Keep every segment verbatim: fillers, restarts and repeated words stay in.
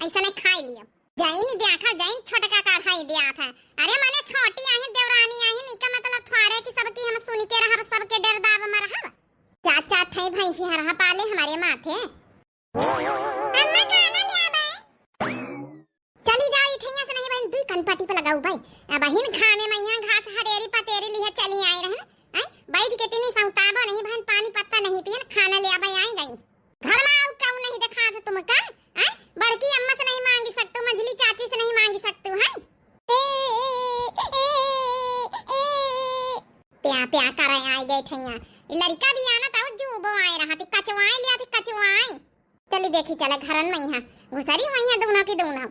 ऐसा नहीं खाई लिया। जइन देखा, जइन छोटका कढ़ाई दिया था। अरे मने छोटी आही, देवरानी आही, इका मतलब थोड़े कि सबकी हम सुनी के रहब, सबके डर दाब में रहब। चार चार ठई भैंसी हरहा पाले हमारे माथे। अम्मा खाना ले आबे। चली जाई ठैया से नहीं बहन, दुई कनपटी पे लगाऊ भाई। अब बहिन खाने में यहाँ घास हरेरी पतेरी लिहे चली आई रहन। आई बैठ के तीनी सौताबो नहीं बहन, पानी पत्ता नहीं पियन, खाना ले आबे आई गई। घर में आऊ क्यों नहीं देखा था तुमका? हैं? बड़की अम्मा से नहीं मांगी सकतू, मझली चाची से नहीं मांगी सकतू, हैं? प्या, प्या करे आए गए ठैया। ई लड़का भी आना था, और जो वो आए रहा थी, कचवाए लिया थी, कचवाए। चली देखी, चले घरन में यहाँ। घुसरी हुई है दोनों की दोनों।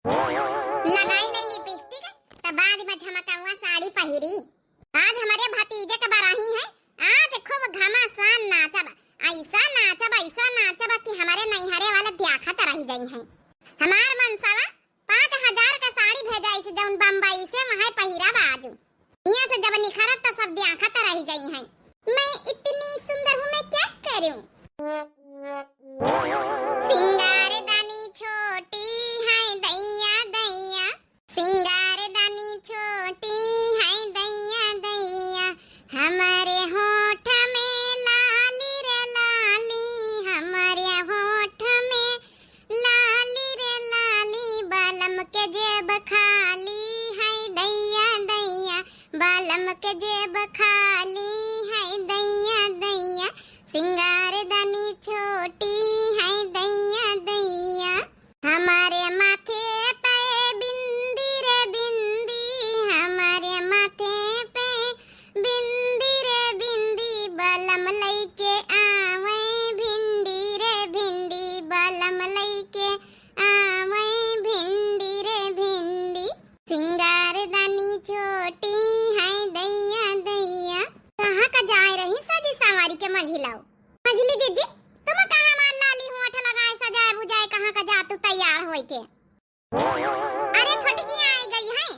लगाई ले लिपस्टिक, त बाद में झमकौआ साड़ी पहिरी। आज हमरे भतीजे के बराही है, आज खूब घमासान नाचब, ऐसा नाचब, ऐसा नाचब कि हमरे नैहरे वाले द्याखत रह जइहैं। हमार मनसवा पाँच हजार का साड़ी भेजाइस जौन बम्बई से, वहाँ पहिरब आजू। हियाँ से जब निखरब त सब द्याखत रह जइहैं। मैं इतनी सुंदर हूँ, मैं क्या करूँ? सिंगारदानी छोटी है दैया दैया, सिंगारदानी छोटी है दैया दैया, हमरे होठ में लाली रे लाली, हमरे होठ में लाली रे लाली, बलम के जेब खाली है दैया दैया, बलम के जेब खाली है दैया दैया, सिंगारदानी छोटी है दैया दैया। हमारे माथे पे बिंदी रे बिंदी, हमारे माथे पे बिंदी रे बिंदी, बलम लइके आवे भिंडी रे भिंडी, बलम लइके आवे भिंडी रे भिंडी। सिंगारदानी छोटी है दैया दैया। कहाँ का जाए रही सजी संवारी के मझिलऊ? मझली दीदी, तुम कहाँ हमार लाली होठ लगाए, सजाए बुझाए, कहाँ का जातू तैयार होई के? अरे छोटकी आई गई है।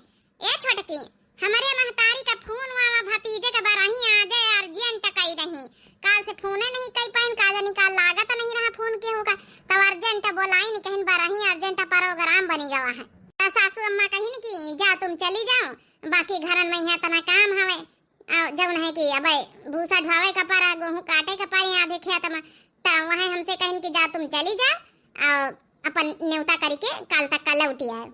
ए छोटकी, हमरे महतारी का फोन आवा, भतीजे का बरही आ जाए, urgent कई रही। काल से फोने नहीं कई पाइन, का जानी का लागत नहीं रहा फोन के होगा, तब urgent बोलाइन, कहिन बरही urgent program बनी गवा है। त सासू अम्मा कहिन कि जाओ तुम चली जाओ, बाकी घरन में यहाँ इतना काम हवे। आ, जौन है कि अबे भूसा ढोवे का परा, गेहूं काटे का परी आधे खेत में, त वहाँ हमसे कहिन कि जा तुम चली जा, आ, अपन नेवता करी के काल तक का लौटी आए।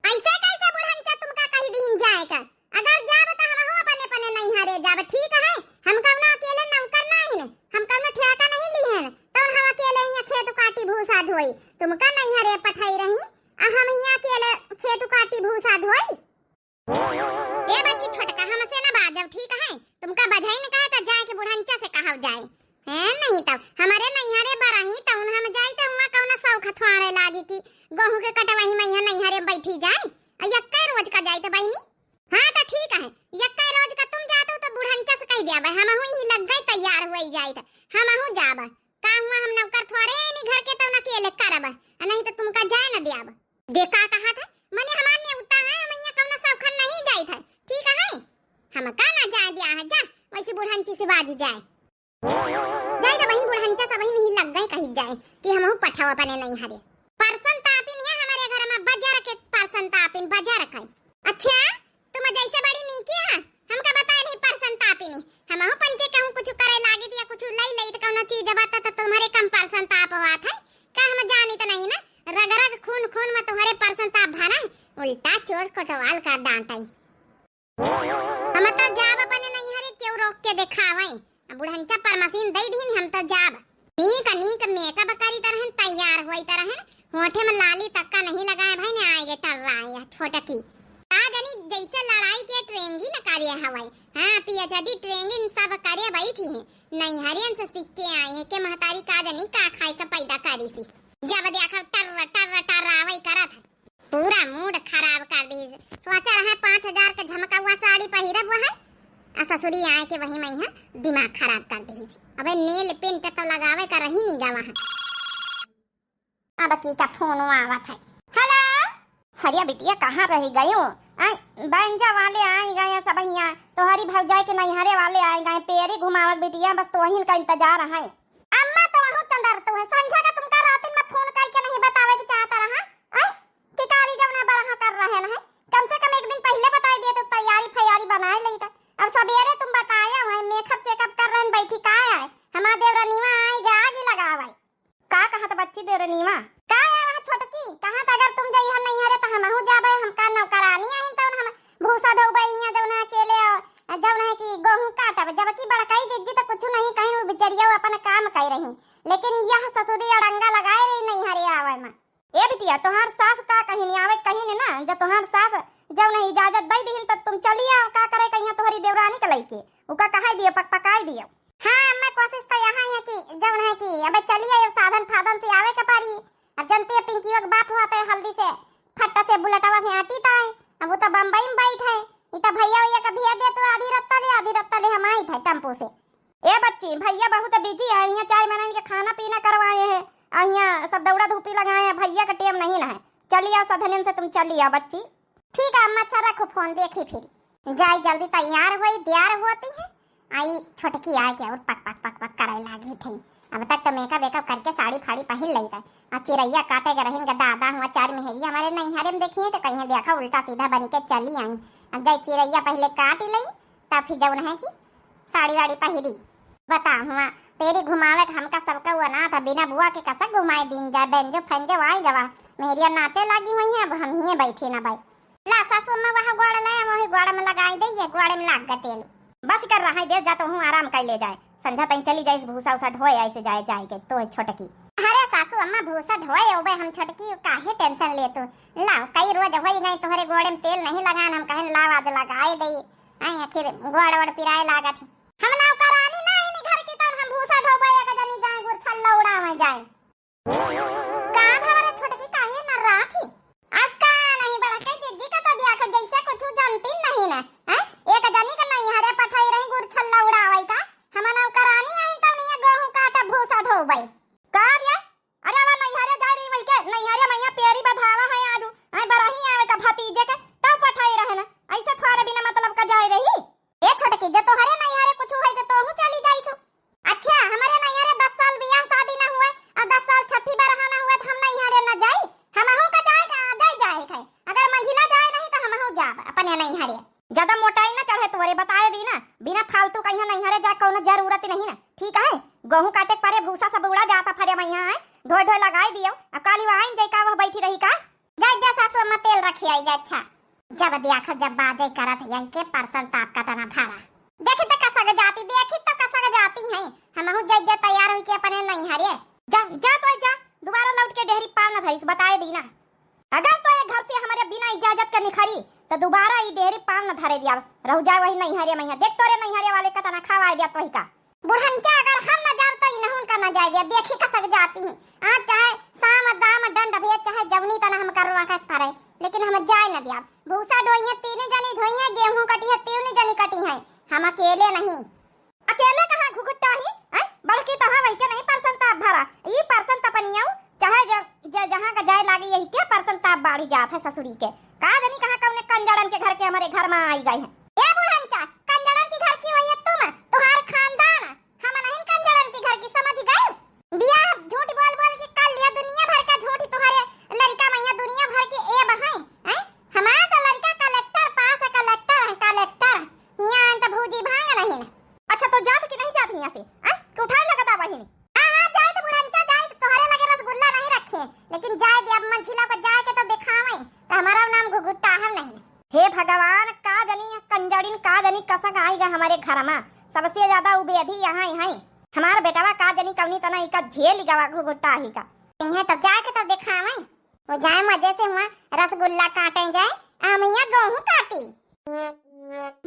ऐसे कैसे बुढ़नचा तुमका कही दीन जाए का? अगर जाब त हमहू अपने अपने नैहरे जाब, ठीक है? हम कौनो अकेले नौकर नाहिन, हम कौनो ठेका नहीं लिहन, तौन हम अकेले हियाँ खेत काटी भूसा ढोई, तुमका नैहरे पठाई रही, आ हम हियाँ अकेले खेत काटी भूसा ढोई। ए बच्ची छोटका, हमसे न बाजब, ठीक है? तुमका बझाइन कहे त जाए के बुढ़नचा से कहव जाए। हैं, नहीं तब हमरे नैहरे बरही त उन हम जाई त हुआं कौना सौख थ्वारे लागी कि गोहूं के कटवही में यहाँ नैहरे बैठी जाए। आ यक्के रोज का जाई त बहिनी। हाँ त ठीक है, यक्के रोज का तुम जात हो त बुढ़नचा से कह दिया बे, हमहू ही लग गए तैयार हुए जाई त हमहू जाब। का हुआ हम नौकर थ्वारे नी घर के, तौन अकेले करब, आ नहीं त तुमका जाए न दियाब। देखा कहा था, मने हमार नेवता है, हम यहाँ कौनो सौखन नहीं जाइत है, ठीक है? हमका ना जाए दिया है, जा, वैसे बुढ़नची से बाजी जाए। जाए तो बहिन बुढ़नचा सब ही नहीं लग गए कही जाए कि हमहू पठाओ अपने नैहरे। परसन तापिन है हमारे घर में, बजर के परसन तापिन, बजर के। अच्छा, तुम जैसे बड़ी नीकी है, हमका बताए नहीं परसन तापिनी। हमहू पंचे कहूँ कुछ करे लागी या कुछ लई लई त कौनो चीज बात त तुम्हारे कम परसन ताप बात है। का हम जानी त नहीं ना, रग रग खून खून में तुम्हारे परसन ताप भरा है, उल्टा चोर कोटवाल का डांटे। हम त जाब अपने नैहरे, केहू रोक के देखावे। अब बुढ़नचा परमसीन दे दीन, हम त जाब। नीक नीक makeup करी तरहन, तैयार होई तरहन, होठे में लाली तक का नहीं लगाए भाई ने, आए गे टर्रा आया छोटकी। का जनी जैसे लड़ाई के training न करे हवै। हाँ, PhD training सब करे बैठी है, नैहरियन से सीख के आई है के महतारी का जनी का खाए के पैदा करी सी। जब देखब टर्र टर्र टर्रावै करत है। पूरा mood खराब कर दिहिस। सोचा रहे पाँच हजार के झमकौआ साड़ी पहिरब वह, आ ससुरी आए के वही में यहाँ दिमाग खराब कर दिहिस। अबे nail paint तो लगावे का रही नहीं गवा है। अब की का फोन आवत है। Hello। हरिया बिटिया कहाँ रही गयो? आई बैंजा वाले आई गए सब यहाँ, तोहरी भौजाई के नैहरे वाले आई गए, पेरी घुमावक बिटिया, बस तोहिन का इंतजार है। अम्मा तो वहू चंदर तू है, संझा का तुमका रातिन में फोन करके नहीं बतावे के चाहता रहा। बच्ची देवरनिया। का है वहाँ छोटकी? कहाँ त अगर तुम जइहा नैहरे त हमहू जाबे, हम का नौकरानी आइन तौन हम भूसा ढोबे हियाँ जौन है अकेले, जौन है कि गोहूँ काटब, जबकि बड़कई जिज्जी त कुछ नहीं कहीं, वो बिचरिया अपन काम कइ रही, लेकिन यह ससुरी अड़ंगा लगाए रही नैहरे आवे में। ए बिटिया, तोहार सास का कहिन, आवे कहिन ना, जब तोहार सास जौन है इजाजत दइ दिहिन त तुम चली आओ, का करे कहिया तोहरी देवरानी के लइके, उका कहाई दियो, पक पकाई दियो। हाँ अम्मा, कोशिश त यहाँ है कि जौन है कि अबे चली आयो, साधन फाधन से आवे के पड़ी। अब जनती है पिंकियो के बाप हुआ त हल्दी से फट्टा से बुलेटवा से आटी ताई, अब वो त बम्बई में बैठ है, ई त भैया वैया के भेज दे तू आधी रत्ता ले, आधी रत्ता ले हम आई थे टेम्पो से। ए बच्ची, भैया बहुत बिजी है, यहाँ चार मनइन के खाना पीना करवाए हैं, और यहाँ सब दौड़ा धूपी लगाए हैं, भैया का टेम नहीं ना है। चली आओ, साधनन से तुम चली आओ बच्ची। ठीक है अम्मा, अच्छा रखो फोन, देखी फिर। जाई जल्दी तैयार होई, तैयार होती है। आई छोटकी आए के और पक पक पक पक करे लागी थी। अब तक तो मेकअप वेकअप करके साड़ी फाड़ी पहिर लई था। आ चिरैया काटे के रहिन के दादा हुआ चार मेहरी हमारे नैहरे में देखिए तो कहीं देखा उल्टा सीधा बन के चली आई। अब जाई चिरैया पहले काट लई, तब फिर जौन है कि साड़ी वाड़ी पहिरी। बता हुआ पेरी घुमावे के हमका सबका वो अनाथ है, बिना बुआ के कसक घुमाए दिन जाए। बेंजो फंजो आई गवा, मेहरिया नाचे लागी हुई है, अब हम हिये बैठे ना बाई। ला सासू अम्मा वहाँ गोड़ ले, वही गोड़ में लगाई दे, ये गोड़ में लाग गए तेल। बस कर रहा है, दे जा तो हूँ आराम कर ले जाए, संझा तई चली जाइस भूसा उसा ढोए, ऐसे जाए जाए के तो है छोटकी। अरे सासू अम्मा भूसा ढोए ओबे हम छोटकी, काहे टेंशन ले तू। लाओ कई रोज होई गई तोहरे गोड़े में तेल नहीं लगान, हम कहन लाओ आज लगाए दे। आई आखिर गोड़ वोड़ पिराए लागत है। हम नौकरानी ना है घर की, तब हम भूसा ढोबे एक जनी जाए गुरछल्ला उड़ावे जाए। का भवा रे छोटकी, काहे नर्रात ही? अब का नहीं बड़ा कह जिज्जी का तो दिया कर जैसे कुछ जानती नहीं ना। हैं? एक जनी का नैहरे पठाई रही गुरछल्ला उड़ावे का। हम नौकरानी आई तब नहीं गोहूं काटा भूसा ढोबे। का रे? अरे अब नैहरे जाए रही वही के, नैहरे मैया पेरी बधावा है आज। आई बरही आवे का भतीजे के, तब पठाई रहे ना। ऐसे थोड़े बिना मतलब का जाए रही। ए छोटकी, जे तोहरे नैहरे कुछ होई तो तोहू चली जाइसु। अच्छा, हमरे नैहरे दस साल बियाह शादी ना हुए और दस साल छठी बरहा ना हुए तो हम नैहरे ना जाई? हमहू का जाए का, जाई जाए खाए। अगर मंझिला जाए नहीं तो हमहू जाब अपने नैहरे। ज्यादा मोटाई ना चढ़े तोरे, बताए दी ना, बिना फालतू का यहाँ नैहरे जाए कौनो जरूरत नहीं ना, ठीक है? गोहूं काटे के परे भूसा सब उड़ा जाता फरे मैया है, ढोए ढोए लगाई दियो, अब काली वो आइन जाई का, वह बैठी रही का? जा, जा सासू अम्मा, तेल रखी आई जा। अच्छा, जब देखा जब बाजे करत यही के परसन ताप का तना भरा। देखी त कसक जाती, देखी त कसक जाती हैं। हमहू जा, जा तैयार होई के अपने नैहरे। जा, जा तो जा, दोबारा लौट के डेहरी पाल न धरिस, बताए दी ना। अगर तो ये घर से हमारे बिना इजाजत के निखरी, तो दोबारा ई डेहरी पाल न धरे दिया। रहू जाए वही नैहरे मैया, देख तोरे नैहरे वाले का तना खवाए दिया तोही का। बुढ़नचा, अगर हम न जाब तो इनहुन का न जाए दे। देखी कसक जाती हैं। आज चाहे साम दाम दंड भेद चाहे जवनी तना हम करवा के परे, लेकिन हम जाए न दिया। भूसा ढोई है तीन जनी ढोई है, गेहूं कटी है तीन जनी कटी है, हम अकेले नहीं। अकेले कहाँ घुघुट्टा ही, हैं? बड़की तो है वही के नहीं परसन ताप भरा। ई परसन तपनियाऊ चाहे ज-, ज-, जहाँ का जाए लागे यही के परसन ताप बाढ़ी जात है ससुरी के। का जनी कहाँ कौने कंजड़न के घर के हमारे घर में आई गई है। ए बुढ़नचा, कंजड़न की घर की हुई है तुम, तुम्हार खानदान। हम नहीं कंजड़न की घर की, समझ गए? बियाह झूठ बोल बोल के कर लिया, दुनिया भर का झूठ तुम्हारे लड़का मैया दुनिया भर के ए बहाई, हैं? हमार तो लड़का कलेक्टर पास है, कलेक्टर है, कलेक्टर। हियां आन तो भूजी भांग रही ना। अच्छा तो जात कि नहीं जात हियां से, हैं? कि उठाए लगता बहिनी? हाँ, हाँ, जाए तो बुढ़नचा जाए तो तोहरे लगे रसगुल्ला नहीं रखे, लेकिन जाए दे अब मंझिला को जाए के तो दिखावे, तो हमारा नाम घुघुट्टा हम नहीं। हे भगवान, का जनी कंजड़िन का जनी कसक आई गा हमारे घर मा। सबसे ज्यादा उबेधी यहाँ ही है। हमार बेटवा का जनी कवनी तना इका झेल गवा घुघुट्टा ही का। इहे तब जाके तब दिखावे। वो जाए मजे से हुआ रसगुल्ला काटे जाए, आमिया गेहूं काटी।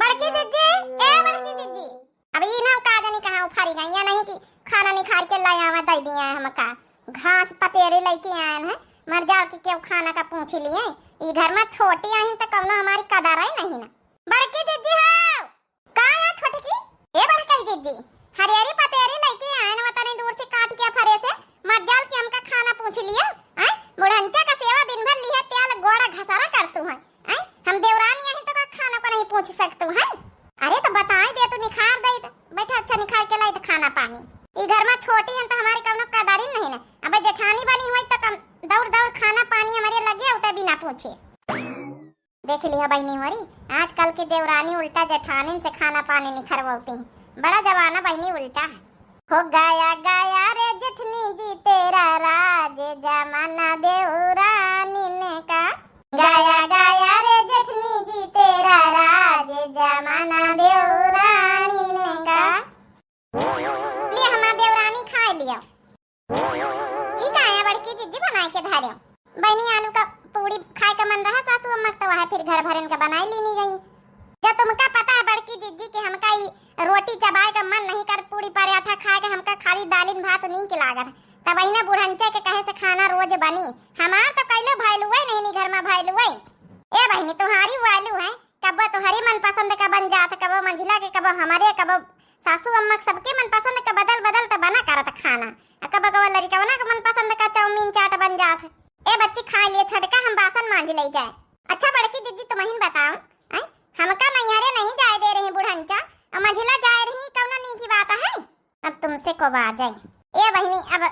बड़की जिज्जी, ए बड़की जिज्जी, अब ई ना का जनी कहाँ उफारी गई या नहीं कि खाना निखार के लाई आवा दे दिया है हमका। घास पतेरी लेके आयन है, मर जाओ कि केहू खाना का पूछ लिए। ई घर मा छोटी आहिन त कौनो हमारी कदर ही नहीं ना। बड़की जिज्जी हो, का या छोटकी? ए बड़की जिज्जी, हरियरी पतेरी लेके आयन वतनी दूर से काट के फरे से, मर जाओ कि हमका खाना पूछ लियो। हैं? बुढ़ंचा का सेवा दिन भर लिहे त्याल गोड़ा घसारा करतू है। हैं? हम देवरानी आहिन तो का खाना को नहीं पूछ सकतू है? अरे तो बताए दे, तू निखार दे तो। बैठा, अच्छा निखार के लाई तो खाना पानी। ई घर मा छोटी हन तो हमारी कौनो कदारी नहीं ना। अबे जेठानी बनी हुई तो कम दौड़ दौड़ खाना पानी हमारे लगे होते बिना पूछे। देख लिया बहिनी मोरी, आजकल की देवरानी उल्टा जेठानिन से खाना पानी निखरवती हैं। बड़ा जमाना बहिनी उल्टा है। हो गया गया रे जेठनी जी तेरा राज। ई का है बड़की जिज्जी बनाए के धरे? बहिनी, आलू का पूड़ी खाए का मन रहा सासू अम्मा के, तो वह फिर घर भरन का बनाए लेनी गई। जब तुमका पता है बड़की जिज्जी कि हमका ई रोटी चबाए का मन नहीं कर, पूड़ी पराठा खाए के, हमका खाली दालिन भात नीक लागत, तब इन्हें बुढ़ंचा के कहे से खाना रोज बनी। हमार तो कैलो भैलुए नहीं नी घर में भैलुए। ए बहिनी, तुम्हारी वालू है, कबो तुम्हारी मनपसंद का बन जात, कबो मंझिला के, कबो हमारे, कबो सासू अम्मा के, सबके मनपसंद का बदल बदल त बना करत खाना। आ कबो कबो लड़िकवना के मनपसंद का चाउमीन चाट बन जात। ए बच्ची, खा लिए छोटका, हम बासन मांज ले जाए। अच्छा बड़की दीदी, तुम ही बताओ, हैं? हमका नैहरे नहीं जाए दे रही बुढ़ंचा, आ मंझिला जाए रही, कौनो नीकी बात है? अब तुमसे को बात जाए। ए बहिनी, अब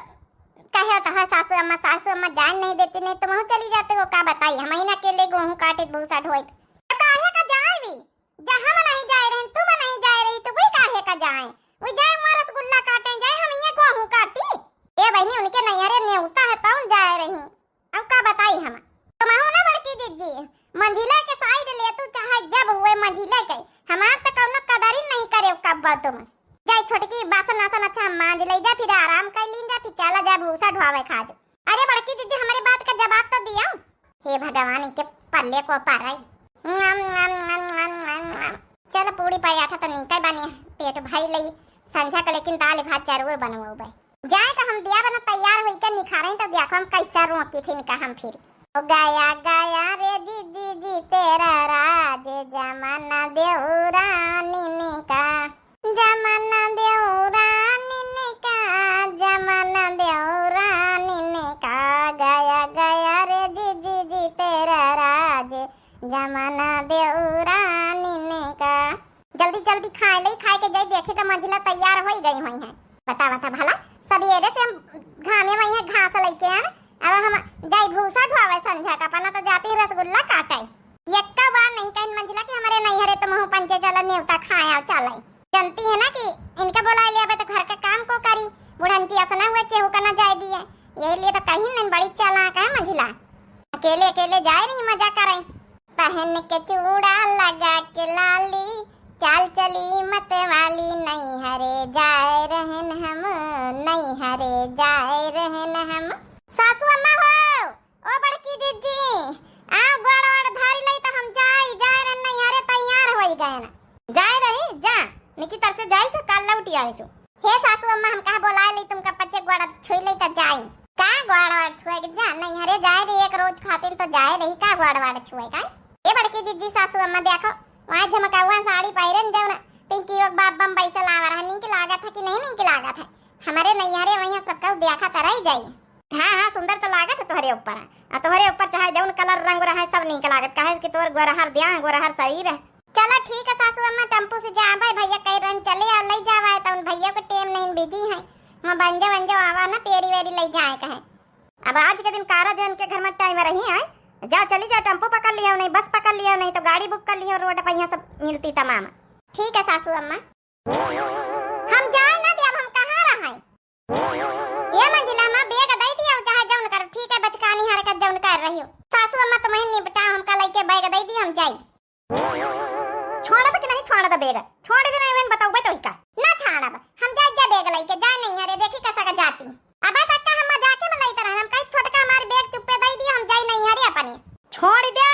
कहे तो है सासू अम्मा, सासू अम्मा जान नहीं देती, नहीं तुम चली जाते हो, का बताई, हम ही ना अकेले गोहूं काटे भूसा ढोइत। तो काहे का जाए भी? जा हम नहीं जाए रहे, तुम नहीं जाए रही, तो वही काहे का जाए? वही जाए वहाँ रसगुल्ला काटे, जाए हम ये गोहूं काटी। ए बहिनी, उनके नैहरे नेवता है, तौन जाए रही। अब का बताई हम? तुम हो ना बड़की जिज्जी, मंझिला के साइड ले तू, चाहे जब हुए मंझिला के, हमार तो कौनो कदर ही नहीं करे कब्बा तुम। जाई छोटकी, बासन वासन अच्छा हम मांज ले जा, फिर आराम कर लीन जा, फिर चला जा भूसा ढोआवे खाज। अरे बड़की जिज्जी, हमारे बात का जवाब तो दिया। हे भगवान, इनके पल्ले को पार आई। चल पूड़ी पराठा तो नीके बनी, पेट भई लई, संझा के लेकिन दाल भात जरूर बनवाबे। जाए तो हम दिया बना तैयार होई के निखारे तो देखो हम कैसे रोकी थी इनका हम फिर। ओ गया गया रे जी जी जी तेरा राज, जमाना देवरानी ने का, जमाना देवरानी ने का, जमाना देवरानी ने का, गया गया रे जी जी जी तेरा राज, जमाना देवरानी ने का। जल्दी जल्दी खाए ले, खाए के जाई, देखी तो मंझिला तैयार होई गई हुई है। बता बता भला, सवेरे से हम घामे में यहाँ घास लेके आन, अब हम जाई भूसा ढोआवे संझा का, अपना तो जाती रसगुल्ला काटे। यक्का बार नहीं कहिन मंझिला कि हमारे नैहरे तो मुँह पंचे चला नेवता खाए आओ चले। जानती है ना कि इनका बुलाए ले अबे तो घर का काम को करी, बुढ़ंची असना हुए केहू का ना जाए दिए, यही लिए तो कहीं नहीं बड़ी चालाक है मंझिला। अकेले अकेले जाए रही मजा करे। पहन के चूड़ा लगा के लाली, चाल चली मत वाली, नैहरे जाए रहन हम, नैहरे जाए रहन हम। सासू अम्मा हो, ओ बड़की जिज्जी, आ गोड़ ओड़ धारी लई त हम जाई, जाए रहन नैहरे तैयार होई गए ना। जाए रही जा, निकी तर से जाई से काल लौटी आई सु। हे सासू अम्मा, हम कहा बोलाए ली तुमका, पच्चे गोड़ छुई ली त जाई। का गोड़ वाड़ छुए के जा, नैहरे जाए रही एक रोज खातिर तो जाए रही, का गोड़ वाड़ छुए का? ए बड़की जिज्जी सासू अम्मा देखो, वहाँ झमकौआ साड़ी पहिरन जौन पिंकी ओक बाप बम्बई से लावा रहा, नीक लागत है कि नहीं नीक लागत है? हमारे नैहरे वहाँ सबका देखा त रह जाई। हाँ हाँ, सुंदर तो लागत है तोहरे ऊपर, आ तोहरे ऊपर चाहे जौन कलर रंग रहे सब नीक लागत, काहे कि तोर गोरहर दिया गोरहर शरीर है। चलो ठीक है सासू अम्मा, टेम्पू से जाबे, भैया कह रहे चले आओ, ले जावा है, तो उन भैया को टेम नहीं बिजी है, वहाँ बंजो वंजो आवा ना, पेरी वेरी ले जाए कहे। अब आज के दिन कारा जो इनके घर में टाइम रही है, जाओ चली जाओ, टेम्पू पकड़ लियो नहीं, बस पकड़ लियो नहीं, तो गाड़ी बुक कर लियो, रोड पर यहाँ सब मिलती तमाम। ठीक है सासू अम्मा। हम जाए ना दे, अब हम कहाँ रहे? ये मंझिला माँ, बैग दे दिया, चाहे जौन कर, ठीक है, बचकानी हरकत जौन कर रही हो। सासू अम्मा, तुम्हें निपटा, हमका लेके बैग दे दिया, हम जाई। छोड़ा तो कि नहीं छोड़ा तो बैग? छोड़ दे, नहीं बहन, बताओ भाई तो ही का। ना छाड़ब, हम जाए जा बैग लेके, जाए नहीं हरे, देखी कैसा का जाती। अब तक का हम मजाके में लेते रहे, हम कहीं छोटका हमारे बैग चुप्पे दे दिया, हम जाई नहीं हरे अपने। छोड़ दे।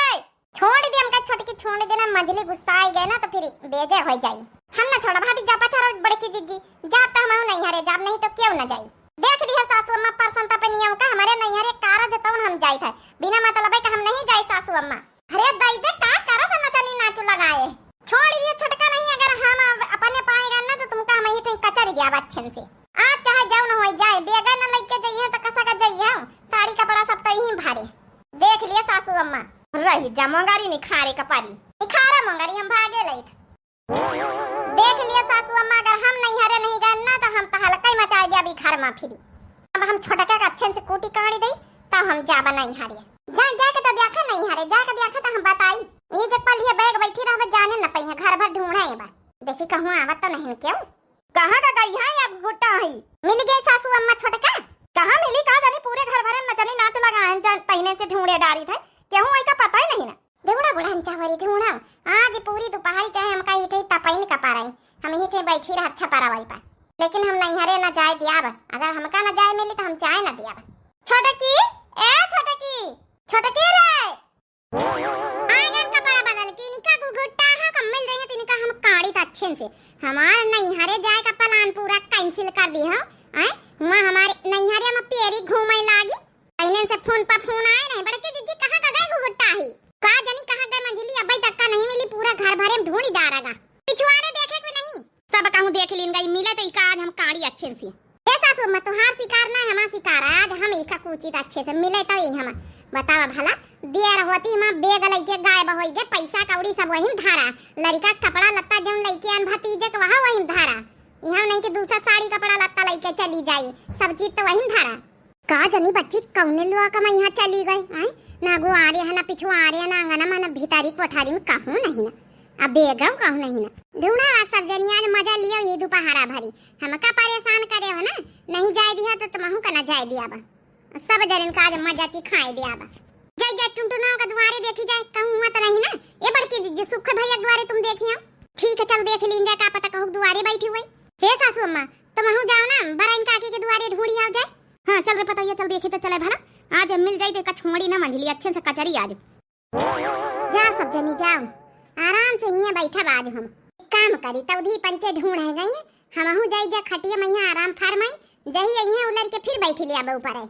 छोड़ दे हमका छोटकी, छोड़ दे ना, मंझली गुस्सा आई गए ना तो फिर बेजे हो जाई। हम ना छोड़ा भाभी, जा पथर बड़की दीदी, जा तो हम नहीं हरे, जाब नहीं तो क्यों ना जाई। देख लिया सासू अम्मा, परसंता पे नियम का हमारे नहीं हरे, कारा जतौन हम जाई था, बिना मतलब का हम नहीं जाई सासू अम्मा। अरे दाई दे का करत है नचनी नाचू लगाए। छोड़ दिए छोटका नहीं, अगर हम अब अपने पाएगा ना तो तुमका हम यही ठें कचर दिया बच्चन से। आज चाहे जाओ ना हो जाए, बेगा ना लेके जाइए तो कसा का जाइए, साड़ी कपड़ा सब तो यहीं भारे। देख लिया सासू अम्मा। रही जा मोंगारी निखारे कपारी। निखारा मोंगारी हम भागे लई। देख लिया सासू अम्मा, अगर हम नहीं हरे नहीं गए ना तो हम तो हलकई मचाए दिया अभी घर में फिरी। अब हम छोटका के अच्छे से कूटी काड़ी दई, तब हम जाबा नहीं हरे। जा, जाके तो देखा नहीं हरे, जाके देखा तो हम बताई। ये जब पल ये बैग बैठी रहबे, जाने न पइहे, घर भर ढूंढे ये बा। देखी कहूँ आवत तो नहीं क्यों? कहाँ का गई है अब घुट्टा है? मिल गई सासू अम्मा छोटका। कहाँ मिली का जानी, पूरे घर भरे नचनी नाच लगाए जा, तहिने से ढूंढे डारी थे, केहू आई का पता ही नहीं ना। ढूंढा बुढ़न चावरी ढूंढा, आज पूरी दोपहरी चाहे हमका इठे तपइन का पाराई, हम इठे बैठी रह छपरावाई पर, लेकिन हम नैहरे न जाए दियाब। अगर हमका न जाए मिली तो हम जाए ना दिया। छोटकी, ए छोटकी, छोटकी रे। आइगन कपड़ा बदल के इनका घुघुट्टा है, कम मिल जाइए तो इनका हम काड़ी त अच्छे से। हमार नैहरे जाए का plan पूरा cancel कर दी हो। आए, हुआ हमारे नैहरे में पेरी घूमे लागी। इन्हन से फोन पर फोन आए रहे, बड़की जिज्जी कहाँ का गए घुघुट्टा ही? का जनी कहाँ गए मंझली, अबे तक का नहीं मिली, पूरा घर भरे में ढूंढी डारा गा। पिछुआरे देखे के नहीं। सब कहूँ देख लीन गई, मिले तो इका आज हम काड़ी अच्छे से। ए सासू अम्मा, तोहार शिकार ना, हमार शिकार, आज हम इका कूची त अच्छे से मिले तो ही हम। बतावा भला, देर होती हम bag लइके गायब होई गए, पैसा कौड़ी सब वहीं धरा, लड़का कपड़ा लत्ता जौन लइके आन भतीजे के वहाँ वहीं धरा, यहाँ नहीं कि दूसरा साड़ी कपड़ा लत्ता लइके चली जाई, सब चीज तो वहीं धरा। का जनी बच्ची कौने लोग के यहाँ चली गई, आय? ना आगू आ रहे हैं, ना पीछू आ रहे हैं, ना आंगन में, ना भीतरी कोठारी में, कहूँ नहीं ना। अब बेगव कहूँ नहीं ना। ढूंढा हुआ सब जनी आज मजा लियो ये दोपहरा भरी। हमका परेशान करे हो ना, नहीं जाए दिया तो तुमहू का ना जाए दिया बा। सब जनिन का आज मजा चिखाए दिया बा। जाए, जाए टुनटुनाओ का दुआरे देखी जाए, कहूँ हुआ तो नहीं ना। ए बड़की जिज्जी, सुख भैया के दुआरे तुम देखियो। ठीक है, चल देख लीन जाए, का पता कहूँ दुआरे बैठी हुई। हे सासू अम्मा, तुमहू जाओ ना, बराइन काकी के दुआरे ढूंढी आओ जाए। हाँ, चल रे पतोहिया, चल देखी तो चले भला। आज मिल जाई तो कछुआड़ी ना मंझली, अच्छे से कचरी आज। जाओ सब जनी जाओ, आराम से हियाँ बैठब आज हम। एक काम करी, तौधी पंचे ढूंढ है गई, हमहू जाई जा खटिया में हियाँ आराम फरमाई, जही अइहें उलर के फिर बैठ लिया ऊपर है।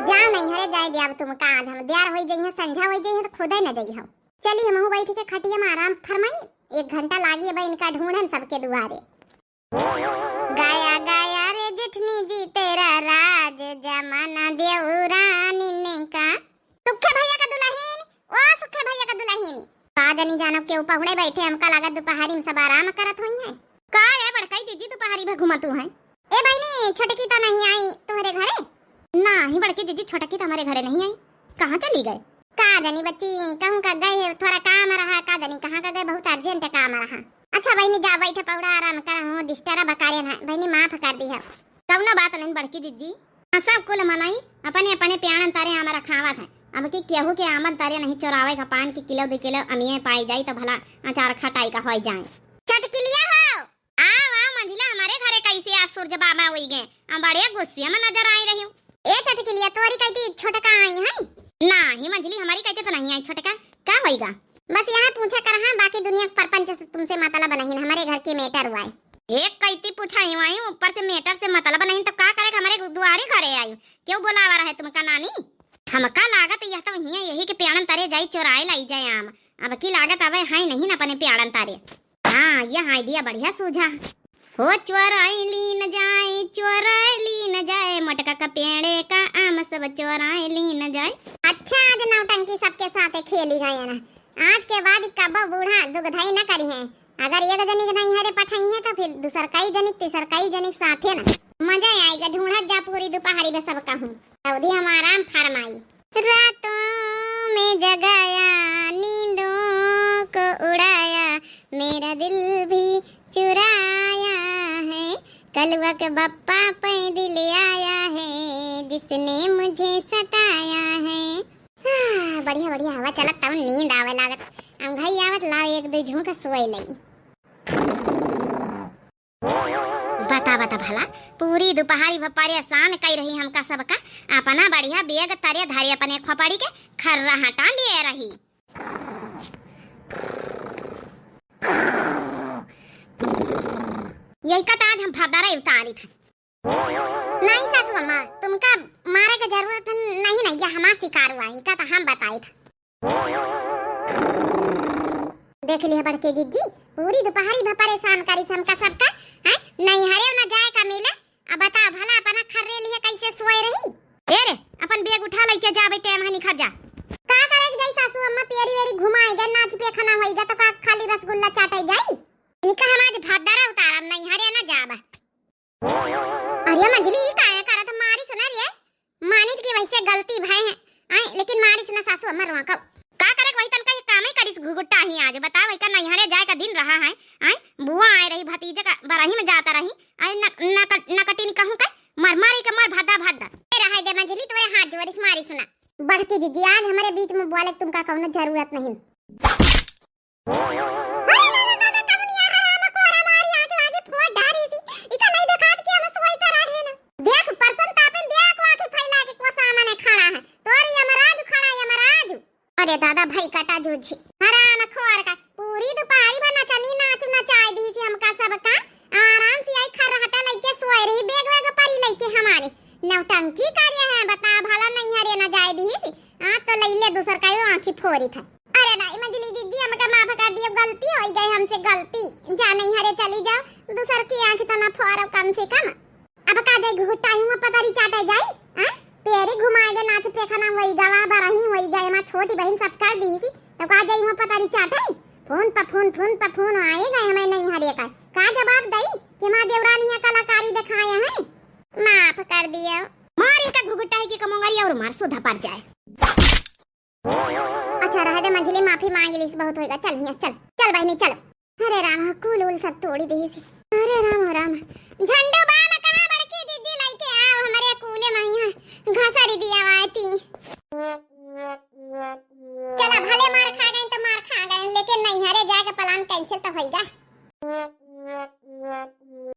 जाओ नहीं हरे जाए दिया तुमका, आज हम दियार होई जइहें, संझा होई जइहें तो खुदे न जइहो। चली हमहू बैठ के खटिया में आराम फरमाई, एक घंटा लागी अब इनका ढूंढन सबके दुआरे। गाया गाया रे जेठनी जी तेरा राज, जमाना देवरानी ने का। सुखे भैया का दुल्हन, ओ सुखे भैया का दुल्हन। का जनी जानो केहू पहुड़े बैठे, हमका लागत दोपहरी में सब आराम करत होई हैं। का ए बड़काई जिज्जी दोपहरी में घूमतू हैं? ए बहिनी, छोटकी तो नहीं आई तुम्हारे घरे? नाही बड़की जिज्जी, छोटकी तो हमारे घरे नहीं आई। कहाँ चली गए? का जनी बच्ची, कहूँ का गए है, थोड़ा काम रहा, का जनी कहाँ का गए, बहुत urgent काम रहा। अच्छा बहिनी, जा बैठ पौड़ा आराम कर, हूँ disturb करे ना बहिनी, माफ कर दी है। कौनो बात नहीं बड़की जिज्जी, हाँ, सब कुल मनई अपने अपने प्याणन तारे आम रखावत है। अब की केहू के आमद तारे नहीं चोरावे का, पान के किलो दो किलो अमिये पाई जाई तो भला अचार खटाई का होई जाए। चटकिलिया हो, आओ, आओ मंझिला, हमारे घरे कैसे आज सूरज बाबा होई गए? आ, बड़े गुस्से में नजर आई रही हूँ। ए चटकिलिया, तोरी कहती छोटका आई है? नाही मंझिली, हमारी कहते तो नहीं आई छोटका, का होईगा? बस यहाँ पूछा कर, हाँ, बाकी दुनिया के परपंच से तुमसे मतलब नहीं, हमारे घर की matter हुआ है। एक कहती पूछा आई हुआ, ऊपर से matter से मतलब नहीं, तो का करे हमारे दुआरे घरे आई? क्यों बुलावा रहे तुमका नानी? हमका लागत यह तो वही है, यही के प्याणन तारे जाई चोराए लाई जाए आम। अब की लागत आवे है नहीं न अपने प्याणन तारे। हाँ, यह idea बढ़िया सूझा। हो चोराई लीन जाए, चोराई लीन जाए, मोटका का पेड़े का आम सब चोराई लीन जाए। अच्छा, आज नौटंकी सबके साथे खेली गए ना। आज के बाद कब्बो बूढ़ा दुगधई न करी है। अगर एक जनिक नहीं हरे पठाई है तो फिर दूसर कई जनिक, तीसर कई जनिक साथे ना। मजा आएगा, ढूंढत जा पूरी दोपहरी में सब कहूँ। अवधी हम आराम फरमाई। रातों में जगाया, नींदों को उड़ाया, मेरा दिल भी चुराया है। कलुआ के बप्पा पैदल आया है, जिसने मुझे सताया है। आह, बढ़िया बढ़िया हवा चलत, तब नींद आवे लागत। अंघई आवत, लाओ एक दो झूंक सोए लई। बता, बता भला, पूरी दोपहरी भ-, परेशान कई रही हमका सबका। अपना बढ़िया bag तरे धरे अपने खोपड़ी के खर्रा हटा लिए रही। यही का तो आज हम भदरा उतारी थे। नहीं सासू अम्मा, तुमका मारे के जरूरत नहीं, नहीं, यह हमार शिकार हुआ है, का तो हम बताई थे। देख लिया बड़के जिज्जी, पूरी दोपहरी भ परेशान करी हमका सबका, हैं? नैहरे न जाए का मिले। अब बता भला अपना खर्रे लिए कैसे सोए रही? ए रे, अपन bag उठा लइके जा बेटे, हम निखर जा। का करे के जाई सासू अम्मा, पेरी वेरी घुमाई गए, नाच पे खाना होई गए, तो का खाली रसगुल्ला चाटे जाई? इनका हम आज भदरा उतारब, नैहरे न जाब। अरे मंझली, ई काहे करत मारी सुना रे? मानित की वैसे गलती भय है, आए, लेकिन मारी सुना सासू अम्मा रोआ कऊ। का करे वही तनका ये कामे करिस घुघुट्टा ही आज, बताओ, एका नैहरे जाए का दिन रहा है, आए, बुआ आए रही, भतीजे का बरही में जाता रही, आए, न, न, नकटी नहीं कहूँ का, मर मारी के मर भद्दा भद्दा। ए रहे दे मंझली, तोरे हाथ जोरिस मारी सुना। बड़की जिज्जी, आज हमारे बीच में बोले तुमका कौनो जरूरत नहीं। अरे दादा, दादा, कमुनिया हराम कोरा मारी आगे आगे फोड़ डारी सी। इका नहीं देखात कि हम सोई तो रहे ना। देख, परस ए दादा भाई कटा जूझी। हराम खोर का पूरी दुपहरी भर नचनी नाच नचाए दीसी हमका सबका। आराम से आई खर्राटा लइके सोए रही, बेग वेग परी लइके हमारे। नौटंकी करे हैं, बता भला नैहरे न जाए दीसी। आ तो लइले दूसर का यो आँखी फोरी था। अरे नहीं मझली जीजी, हमका माफ कर दियो, गलती होइ गई हमसे, गलती। जा नैहरे चली जाओ, दूसर की आँख तो ना फोरो कम से कम। अब का जाई घुघुटाई हुआ पतरी चाटे जाई, हैं? पेरी घुमाए गए नाच पेखाना वही गवा बरही वही गए, हमार छोटी बहन सब कर दीसी, तो का जाई हुआ पतरी चाटे? फोन पर फोन, फोन पर फोन आए गए हमें नैहरे का। का जवाब दई कि हमार देवरानी यहाँ कलाकारी दिखाए हैं? माफ कर दियो। मार इनका घुघुटाई की कमोंगरी और मार सुधा पर जाए। अच्छा रहे दे मझली, माफी मांग लीस, बहुत होएगा। चल हियाँ चल, चल बहनी चल। अरे राम, कुल उल सब तोड़ी दीसी। अरे राम, राम,